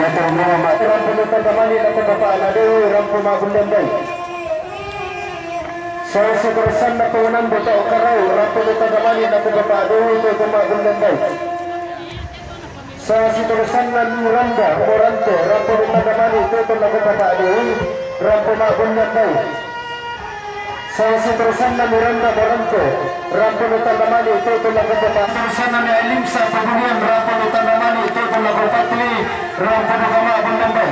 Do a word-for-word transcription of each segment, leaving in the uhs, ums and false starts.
Rampo nu tanda mani nako Bapak Nadewi, rampo ma'bullembay. Sasitoresanna pongonan boto karau, rampo nu tanda mani nako Bapak Dewi, toto ma'bullembay. Sasitoresanna Miranda Morante, rampo nu tanda mani toto nako Bapak Dewi, rampo ma'bullembay. Sasitoresanna Miranda Morante, rampo nu tanda mani toto nako Bapak. Sasitoresanna Limsa Pabulian, rampo nu tanda mani toto nako Patli, rampo nu ma'bullembay.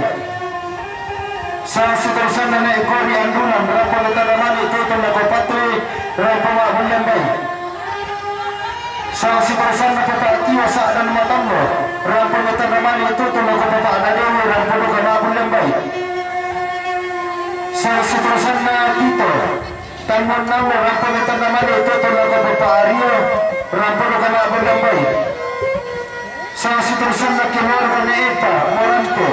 Sasitoresanna Eko Riandunan, rampo nu tanda mani toto nako Patli, rampo ma'bullembay. Sasitoresanna Bapak Tio Sa'dan Matammo, rampo nu tanda mani toto nako Bapak Nadewi, rampo nu ma'bullembay. Sasitoresanna Tito Tammo Nammo, rampo nu tanda mani toto nako Bapak Ario, rampo nu ma'bullembay. Sasitoresanna keluarga Nepa Morante,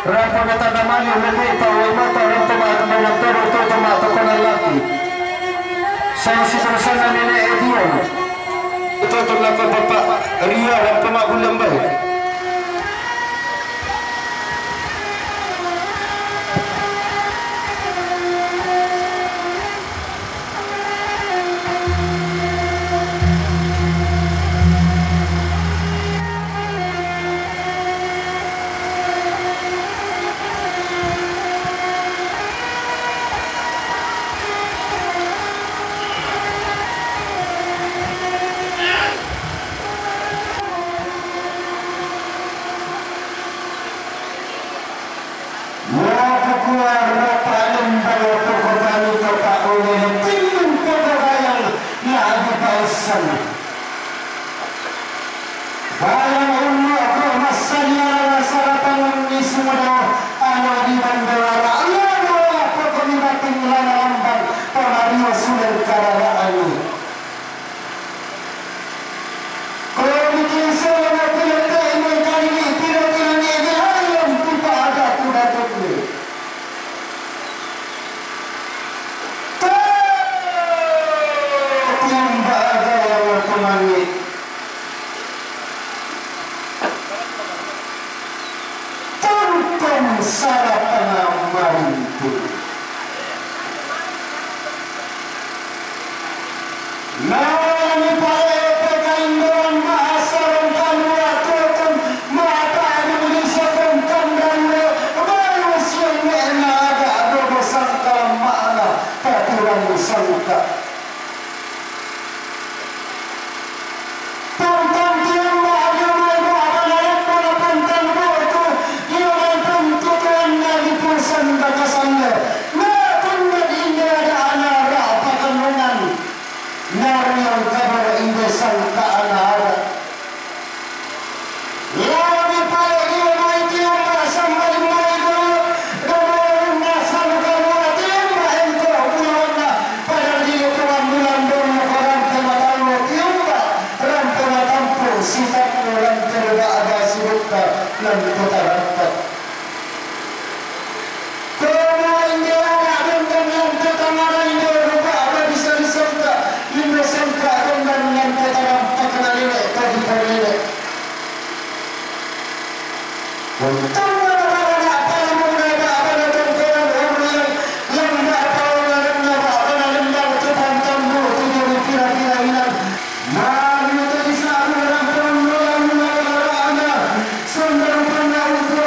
rampo nu tanda mani Nepa Wemata, rampo ma'bullembay toto ma'tokona laki. Sasitoresanna Nenek Edion, toto nako Bapak Ria, rampo ma'bullembay. Iya, kukua rapa lembang pokok kami kota ulih timun pokok bayang, ya, adi paesan. Bayang umur ko masanya rasa lapangan di sumedau, anu di bandara, iya, pokok ni batin lana lambang, pamario sudah kada ani. Kalau bikin saya mau pilih teh, ini kali ini pilih-pilih ini, ayam pipa ada kuda tukli. Tuh, timbak ada yang mau kemani. Tonton salah tengah marinti. Nani pale pe kaindoan maasarong kalua tuotun mata anu muli sotong kandang le bayu siang ne na ada dobo sangkala ma'na patirang sangka. Pantang tiang ma aja mai ma abana lembang pantang botu, dia mai pun tutuan na di pusan bakasan le. Na tunna di inda ada ana ra pakanungan. Nari yang kabar inda sangka ana ada. Lami pale dio mai tiamba sambali mai do, do mai unna salu kalua tiamba engko bulawanna, pada dio tuan bulan dono korang kematango tiamba, rampe matampu sitakku lan terba aga sibukka lan kota rampat. Kono injo anak dendam yang tetangana injo rupa apa bisa disangka, injo sangka dendam yang tetangana pakana nenek tadi kau nenek. Untungnya anak-anak paling muda apa ada tongkonan orang yang lembak pawangan lembak apa lembak tu pantang bu tu jadi pira-pira inang. Mari kita isa'bu rampon mula-mula kelara'na, sundang panna upo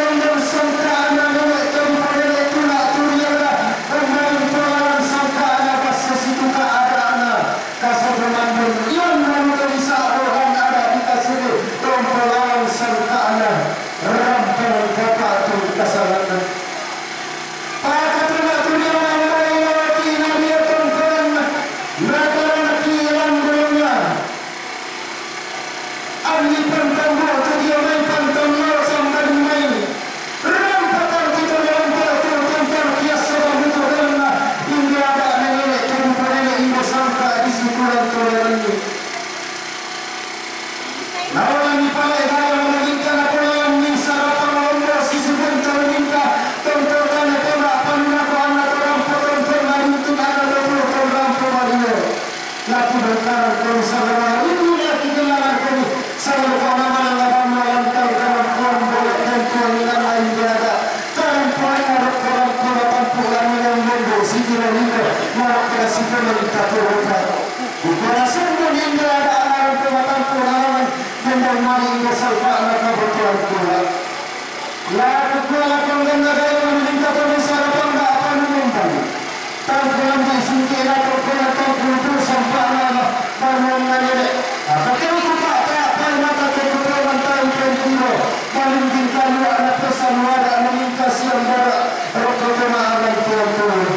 Di korasanmu inda ada alam pematampu alam, dan dari mari inda salpa'na kabutuhan kula. La kukua la pangganna gaya maningkat bisa lapang da apa nunundan. Tangkulan di singkira kukua tangkulan tu sampa'na la panuan na nene. Apa kau kupa apa mata kukua mantai pentiro. Paling tingkah luar na pesan wada meningkat siang bara. Rokok kemaaran tuan tuan.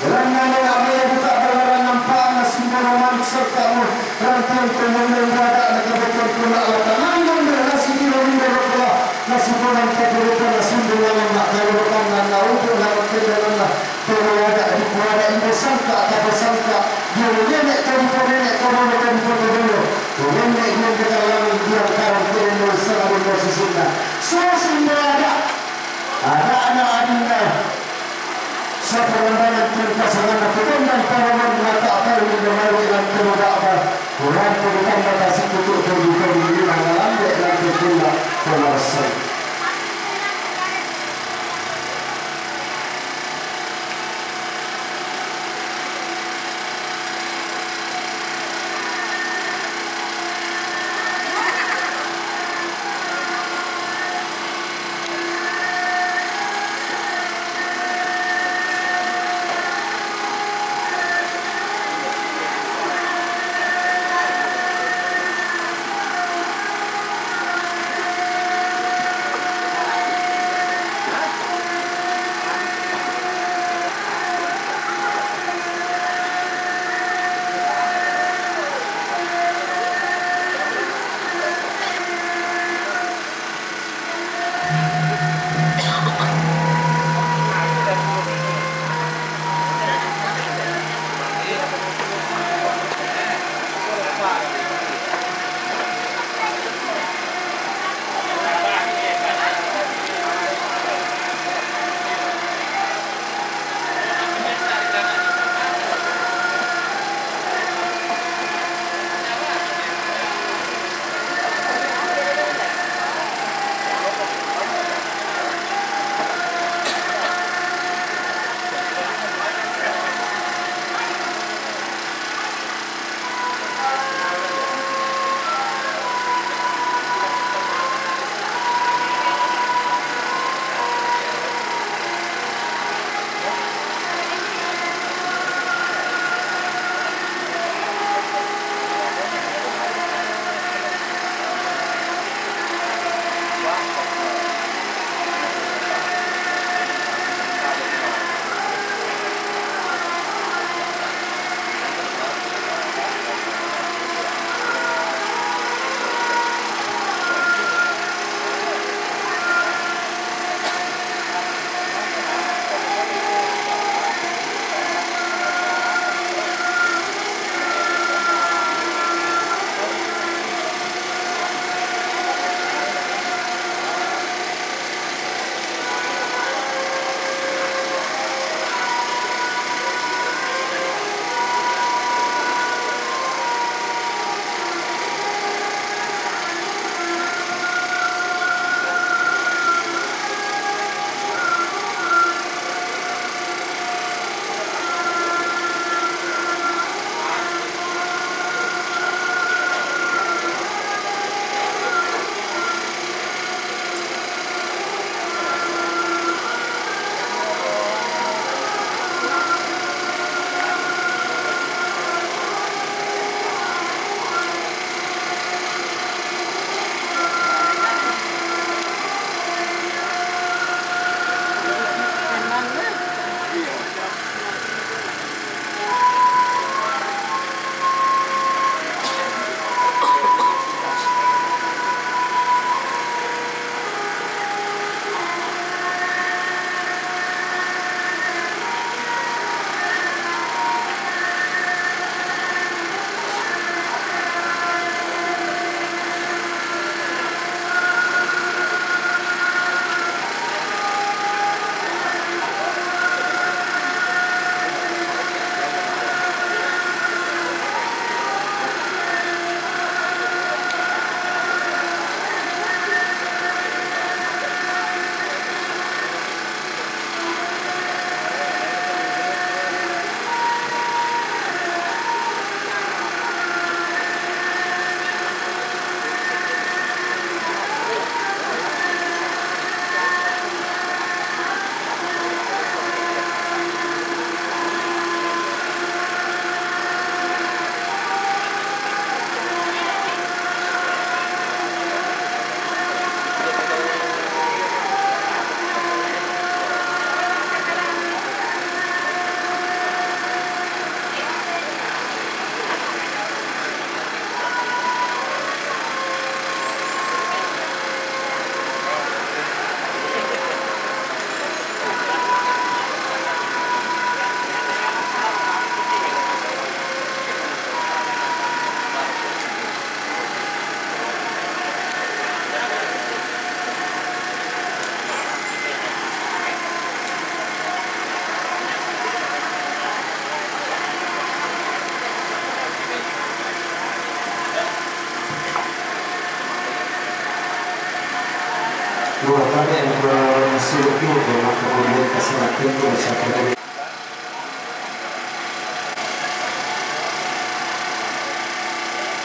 Belanna mela maya buka balaran nampa'na simbolo manuk sertamu, rantian komunna ibadah na kabutuhan kula lata manggung dan nasi kilo mindo rokola, nasi bonang kabutuhan nasi bunga lemak kalurukan na naubu na makendalanna, kono ada di kuada indo sangka, tapa sangka, dia nenek tadi po nenek kono tadi po kono, nenek dia kekalangan dia karang kene selalu posisinya. Suasana ada, ada anak adinda. Saparambanan tingkah sangana pegangan panaman mata akan di lemari dan terubah. Kurang perutan mata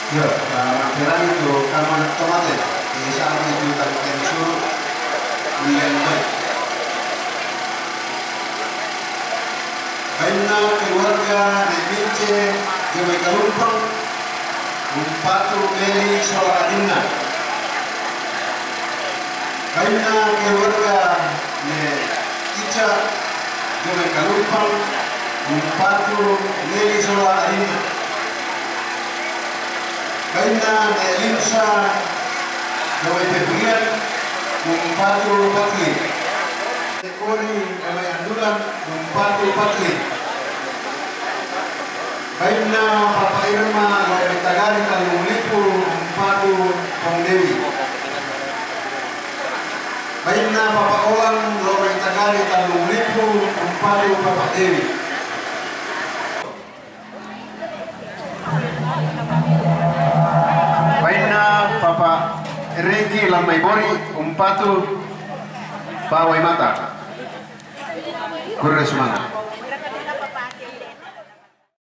Ya, eh, Perani tu kamar tomate. Ini sama itu tadi tadi suruh. Ini yang baik. Bainna keluarga ne Mince Jomai Kalumpang, umpatu meli sola adinna. Bainna keluarga ne Ica Jomai Kalumpang, umpatu meli sola adinna. Bainna ne Linsa Jomai Pepulian, umpatu patli. Kori Jomai Andulan, umpatu patli. Bainna Papa Irma Jomai Tagari Tallung Lipu, umpatu Pong Dewi. Bainna Papa Olang Jomai Tagari Tallung Lipu, umpatu Papa Dewi. Bainna Papa Regi Lammai Bori, umpatu Pawai Mata. Kurre sumanga.